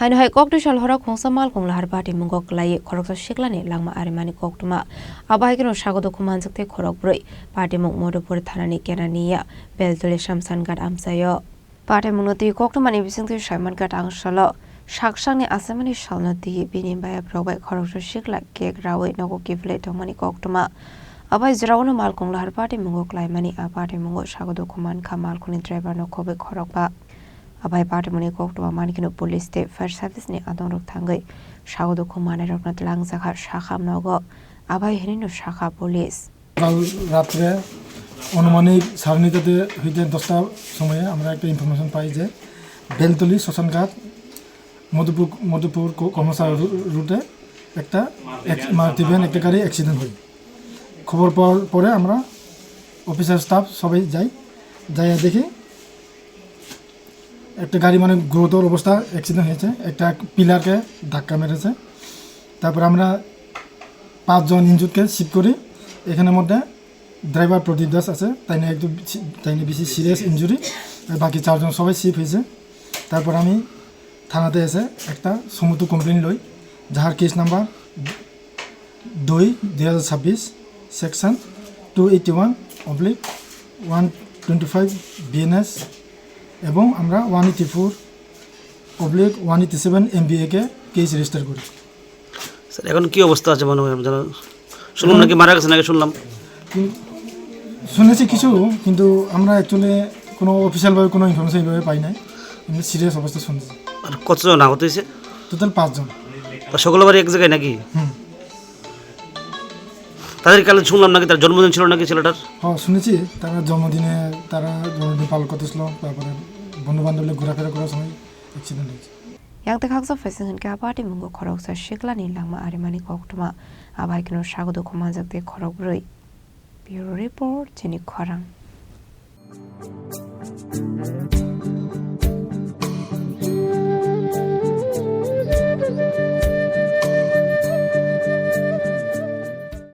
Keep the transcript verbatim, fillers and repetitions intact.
Haino hai kokni sal horo khungsa malkhung lahar patimungo kwlaiwi khoroksa siklani langma arimani koktwma. Abo hai kheno sago dukhu manjak tei khorok bwrwi patimung Madhupur thanani kenaniya Beltuli Shamsanghat amchaio. Patimungno twi koktwmani bisingtwi saimankha tangsalo saksakni achaimani salno twi bini bayaprok bai khoroksa sikla cake rawi nogo kiphilwi tongmani koktwma. Abai jora uno malkhung lahar patimungo kwlaimani a patimungo sago dukhu mankha malkhungni driverno khobwi khorokba. Abai patimungni koktwma mankhe no police tei fire service ni adongrok thangwi sago dukhu manwirokno twlangjakha sakha nogo. Abai hinwi no sakha police. কাল রাত্রে আনুমানিক সাড়ে নয়টাতে হইতে দশটার সময়ে আমরা একটা ইনফরমেশন পাই যে বেলতলি শ্মশানঘাট মধুপুর, মধুপুর ক-, কর্মশালা রু-, রুটে একটা অ্যাক্স-, মারুতি ভ্যান, একটা গাড়ি অ্যাক্সিডেন্ট হয়। খবর পাওয়ার পরে আমরা অফিসার স্টাফ সবাই যাই, যাইয়া দেখি একটা গাড়ি মানে গুরুতর অবস্থা, অ্যাক্সিডেন্ট হয়েছে, একটা পিলারকে ধাক্কা মেরেছে। তারপর আমরা পাঁচজন ইনজুরকে শিফট করি। এখানের মধ্যে ড্রাইভার প্রদীপ দাস আছে, তাই নিয়ে একটু বেশি, তাই নিয়ে বেশি সিরিয়াস ইনজুরি। আর বাকি চারজন সবাই শিফট হয়েছে। তারপর আমি থানাতে এসে একটা সমুদ্র কমপ্লেন লই, যাহার কেস নাম্বার দুই, দুই হাজার ছাব্বিশ, section two eighty one oblique one twenty five BNS এবং আমরা one eighty four oblique one eighty seven MBAK case register করি। স্যার, এখন কি অবস্থা আছে মনে হয়? আমরা জানা-, শুনলাম নাকি মারা গেছে, নাকি শুনলাম? কিন-, শুনেছি কিছু, কিন্তু আমরা অ্যাকচুয়ালি কোনো অফিসিয়ালভাবে কোনো ইনফরমেশন এইভাবে পাই নাই। এমনি সিরিয়াস অবস্থা শুনেছি। আর কতজন আহত হয়েছে? টোটাল পাঁচজন। তা সকলে বাড়ি এক জায়গায় নাকি? হুম। তাদের কালে শুনলাম নাকি তার জন্মদিন ছিল নাকি ছেলেটার? হ্যাঁ, শুনেছি তারা জন্মদিনে, তারা জন্মদিন পালন করতেছিল, তারপরে বন্ধু বান্ধব নিয়ে ঘোরাফেরা করার সময় অ্যাক্সিডেন্ট হয়েছে। Yang tei khaksa phaising hinkhe a patimungo khoroksa siklani langma arimani koktwma. Abai kheno sago dukhu manjak tei khorok bwrwi. Bureau Report, Chini Khorang.